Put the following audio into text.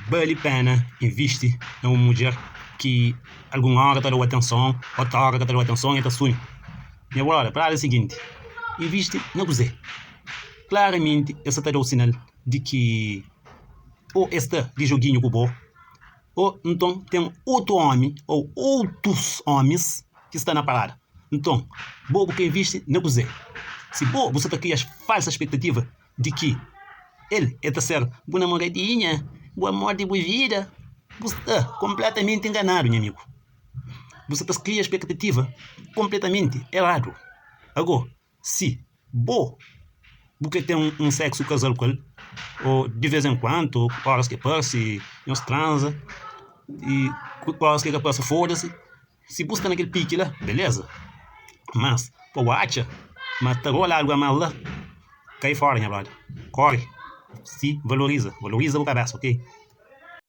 Bali pena invisti na un mudjer ki algun ora ta da-u atenson, otu ora ka ta da-u atenson, el ta sumi. Nha brother, parada é siginti, invisti na kuzê? Klaramenti el sta ta da-u sinal di ki ô el sta di joginhu ku bo, ô nton ten otu ómi ô otus ómis ki sta na parada. Nton, bo bu ka invisti na kuzê? Si bo bu sta ta kria falsa spetativa di ki el el ta ser bu namoradinha, bu amor di bu vida, bu sta konpletamenti nganadu nha amigu. Bu sta ta kria spetativa konpletamenti eradu. Ago, si bo bu kre ten un seksu kazal ku el, ô di vez en kuantu, óras ki parse, nhos tranza, i óras ki ka parse, foda-se. Si bu sta na kel piki la, beleza. Mas pa bu atxa ma ta rola algu a mas la, kai fora nha brother. Kori, si valoriza, valoriza bu kabesa, ok.